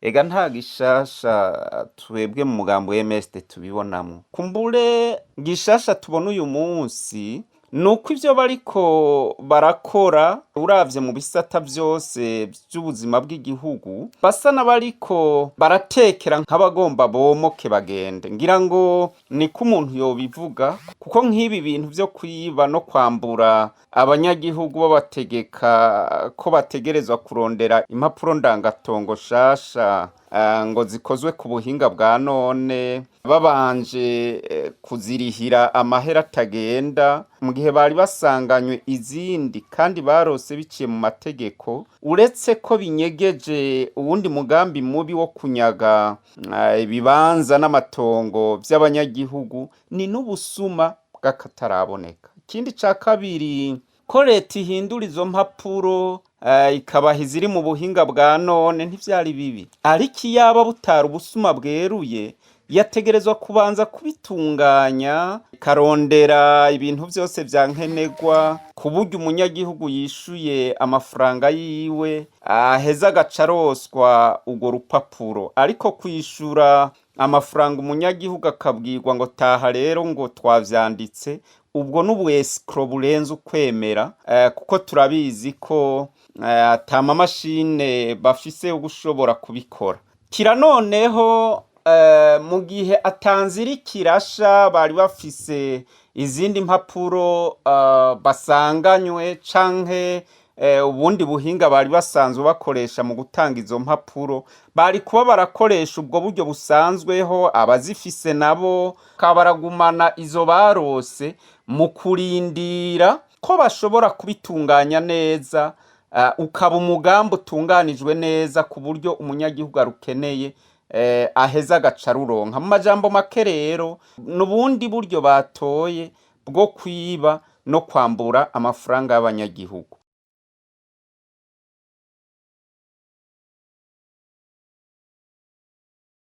Ega nta gishasha twebwe mu mugambo MSD tubibonamwo. Kumbure gishasha tubona uyu munsi nuko ivyo bariko barakora, uravye mu bisata vyose vy'ubuzima bw'igihugu, basa n'abariko baratekera nk'abagomba bomoke bagende. Ngira ngo niko umuntu yobivuga, kuko nk'ibi bintu vyo kwiba no kwambura abanyagihugu babategeka ko bategerezwa kurondera impapuro ndangatongo shasha ngo zikozwe ku buhinga bwa none, babanje kuzirihira amahera atagenda, mu gihe bari basanganywe izindi kandi barose biciye mu mategeko, uretse ko binyegeje uwundi mugambi mubi wo kunyaga ibibanza n'amatongo vy'abanyagihugu, ni n'ubusuma bw'akataraboneka. Ikindi ca kabiri, ko leta ihindura izo mpapuro ikabaha iziri mu buhinga bwa none, ntivyari bibi, ariko iyaba butari ubusuma bweruye, yategerezwa kubanza kubitunganya, ikarondera ibintu vyose vya nkenerwa, ku buryo umunyagihugu yishuye amafaranga yiwe aheza agaca aroswa urwo rupapuro. Ariko kwishura amafaranga umunyagihugu akabwirwa ngo taha rero ngo twavyanditse, ubwo n'ubu escroc burenze ukwemera, kuko turabizi ko ata mamashine bafise yo gushobora kubikora. Kira noneho mu gihe atanzira ikirasha, bari bafise izindi mpapuro basanganywe canke ubundi buhinga bari basanzwe bakoresha mu gutanga izo mpapuro, bari kuba barakoresha ubwo buryo busanzweho, abazifise nabo kabaragumana izo barose mu kurindira ko bashobora kubitunganya neza, ukaba umugambi utunganijwe neza ku buryo umunyagihugu arukeneye aheza agaca aruronka. Mu majambo make rero, n'ubundi buryo batoye bwo kwiba no kwambura amafaranga y'abanyagihugu.